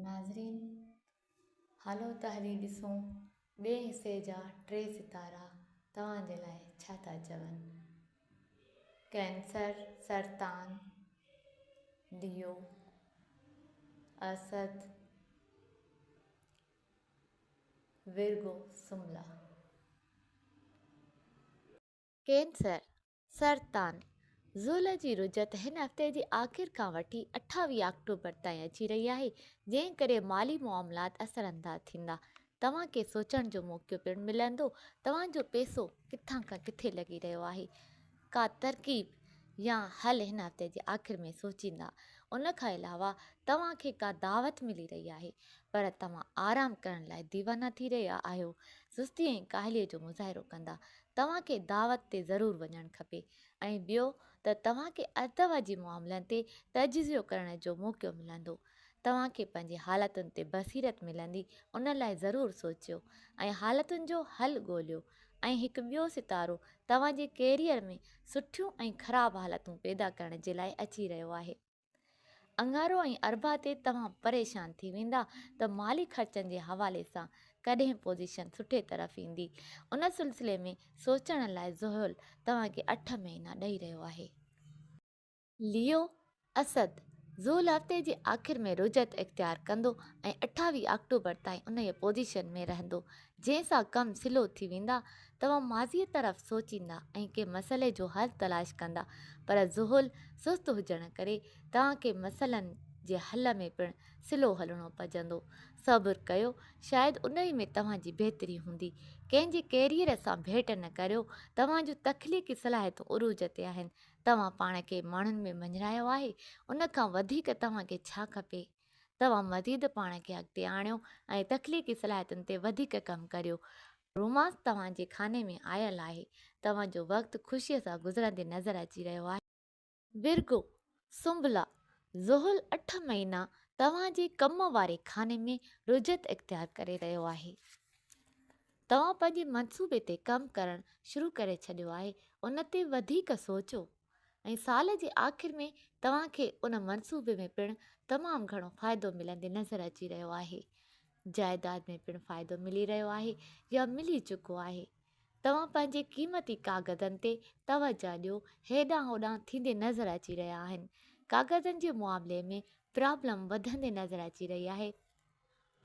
ناظرين هلو ته هلي ڏسون ٻئي حصي جا ٽي ستارا توهان جي لاء ڇا ٿا چون. ڪينسر، سرطان، ليو، اسد، ورگو، سملا. ڪينسر، سرطان، ذوالح جي رجعت هن هفتي جي آخر کان وٺي 28 آڪٽوبر تائين اچي رهي آهي، جنهن ڪري مالي معاملات اثرانداز ٿيندا. توهان کي سوچڻ جو موقعو پڻ ملندو، توهان جو پئسو ڪٿان کان ڪٿي لڳي رهيو آهي. ڪا ترڪيب يا حل هن هفتي جي آخر ۾ سوچيندا. ان کان علاوه توهان کي ڪا دعوت ملي رهي آهي، پر توهان آرام ڪرڻ لاء ديوانا ٿي رهيا آهيو. سستي ۽ ڪاهليء جو مظاهرو ڪندا. توهان کي دعوت تي ضرور وڃڻ کپي ۽ ٻيو ته توهان کي ازدواجي معاملن تي تجزيو ڪرڻ جو موقعو ملندو. توهان کي پنهنجي حالتن تي بصيرت ملندي ان لاء ضرور سوچيو ۽ حالتن جو حل ڳوليو ۽ هڪ ٻيو ستارو توهان جي ڪيريئر ۾ سٺيون ۽ خراب حالتون پيدا ڪرڻ جي لاء اچي رهيو آهي. اڱارو ۽ اربع تي توهان پريشان ٿي ويندا ته مالي خرچن جي حوالي سان ڪڏهن پوزيشن سٺي طرف ايندي. ان سلسلي ۾ سوچڻ لاء زحل توهان کي اٺ مهينا ڏئي رهيو آهي. ليو، اسد، زحل هفتي جي آخر ۾ رجعت اختيار ڪندو ۽ 28 آڪٽوبر تائين انهيء پوزيشن ۾ رهندو، جنهن سان ڪم سلو ٿي ويندا. توهان ماضيء طرف سوچيندا ۽ ڪنهن مسئلي جو حل تلاش ڪندا پر ذهول سست هجڻ ڪري توهان کي مسئلن جي حل ۾ پڻ سلو هلڻو پجندو. صبر ڪيو شايد انهي ۾ توهان جي بهتري هوندي. ڪنهن جي ڪيريئر سان ڀيٽ نه ڪريو. توهان جون تخليقي صلاحيتون عروج تي آهن. توهان پاڻ کي ماڻهن ۾ مڃرايو آهي. ان کان وڌيڪ توهان کي ڇا کپي؟ توهان مزيد پاڻ کي اڳتي آڻيو ۽ تخليقي صلاحيتن تي وڌيڪ ڪم ڪريو. رومانس توهان جي خاني ۾ آيل آهي. توهان جو وقت خوشيء سان گذرندي نظر اچي رهيو آهي. ورگو، سنبلا، زحل اٺ مهينا توهان جي ڪم واري خاني ۾ رجعت اختيار ڪري رهيو آهي. توهان پنهنجي منصوبي تي ڪم ڪرڻ شروع ڪري ڇڏيو آهي، ان تي وڌيڪ سوچو ۽ سال جي آخر ۾ توهان کي ان منصوبي ۾ پڻ تمام گهڻو فائدو ملندي نظر اچي رهيو آهي. جائيداد ۾ پڻ فائدو ملي رهيو آهي يا ملي چڪو آهي. توهان پنهنجي قيمتي ڪاغذن تي توجهه ڏيو، هيڏانهن هوڏانهن ٿيندي نظر اچي رهيا آهن. ڪاغذن جي معاملي ۾ پرابلم وڌندي نظر اچي رهي آهي.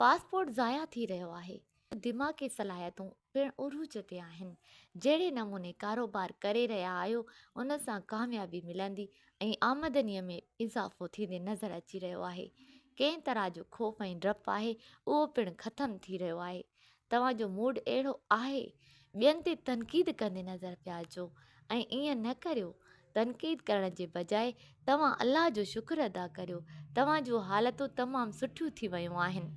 پاسپورٽ ضايع ٿي رهيو آهي. دماغي صلاحيتون پڻ عروج تي آهن. جهڙي نموني ڪاروبار ڪري رهيا آهيو ان سان ڪاميابي ملندي ۽ آمدنيء ۾ اضافو ٿيندي نظر اچي رهيو آهي. ڪنهن طرح جو خوف ۽ ڊپ آهي اهو پڻ ختم ٿي رهيو آهي. توهان جو موڊ اهڙو آهي ٻين تي تنقيد ڪندي نظر پيا اچو ۽ ائين نه ڪريو. تنقيد ڪرڻ جي بجاء توهان الله جو شڪر ادا ڪريو توهان جون حالتون تمام سٺيون ٿي ويون آهن.